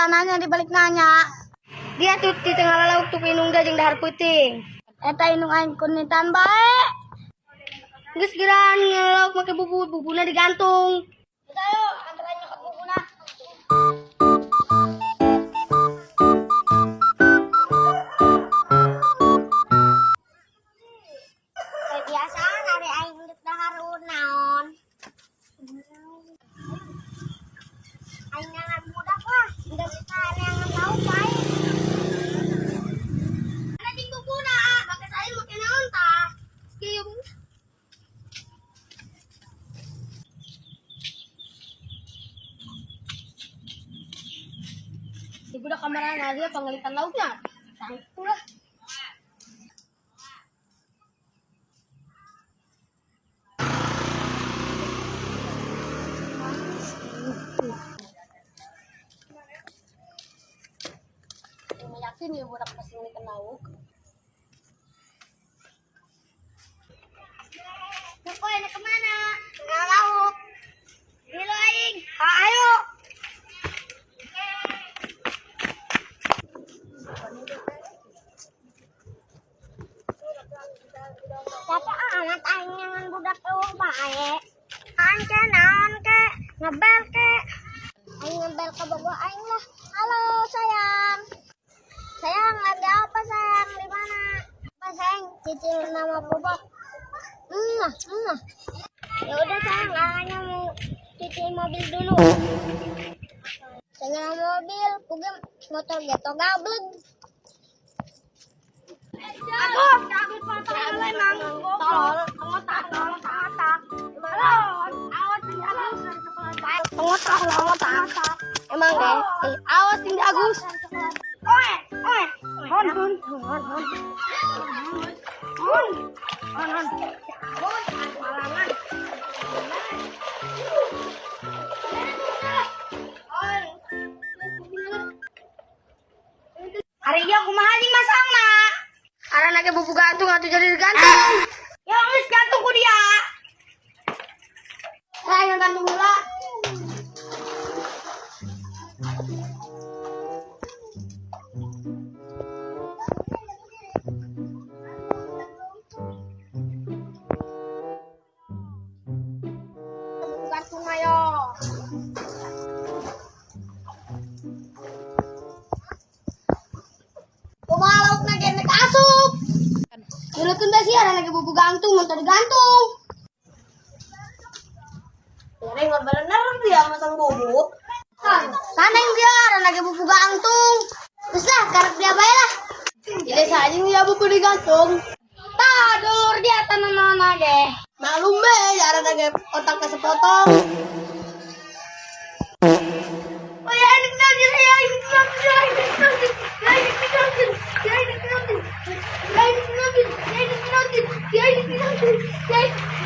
Geura nanya dibalik nanya. Dia tuh di tengah lauk tuh indung dia jeung dahar peuting. Eta indung aing kunitan bae. Geus geuraan ngelauk make bubu, bubuna digantung. Kita ayo anteran nyokot bubuna. Kayak biasa hari aing dek dahar naon. Aing ngangan budak lah, geus neangan lauk bae. Ana jeung bubuna, make sayur make naon tah? Kieu. Ibu udah kamar dia pangalitan lauknya. Sanggup lah. Yakin ya budak pasti ngalitan lauk. Kok ini kemana? Nggak lauk. Milu aing. Ah, ayo. Siapa amat aing ngan budak eueuh bae. Aing ke naon ke? Ngebel ke? Aing ngebel ke bogo aing lah. Halo sayang. Sayang lagi apa sayang? Di mana? Apa sayang? Cicil nama bobok. Ya udah sayang, hanya mau cuci mobil dulu. Saya mobil, puge motor geto gablek. Aku, emang. Tolol, ngotak, ngotak. Halo, awas tinggi Agus. Ngotak, ngotak. Emang deh, awas tinggi Agus. Oe, oe. Hon, hon, hon, hon. Hon, hon, hon. Hon, halangan. Hari ieu kumaha jeung masangna? Arana ge bubu gantung atuh jadi digantung. Ya geus gantung ku dia. Ayo gantung heula. Bubu gantung ayo. Kumaha laukna ge nek asup. Nulutkeun bae sih arana ge bubu gantung mun teu digantung. Ini nggak bener dia masang bubu. Taneng dia arana ge bubu gantung. Geus lah karek dia bae lah. Jadi saja dia bubu digantung. Tah dulur dia tanah ge. Maklum be, arana ge otaknya sepotong. Oh ya ini kenal ya ini kenal ya ini kenal ya ini kenal ya ini kenal ya ini kenal ya ini kenal ya ini kenal ya ini.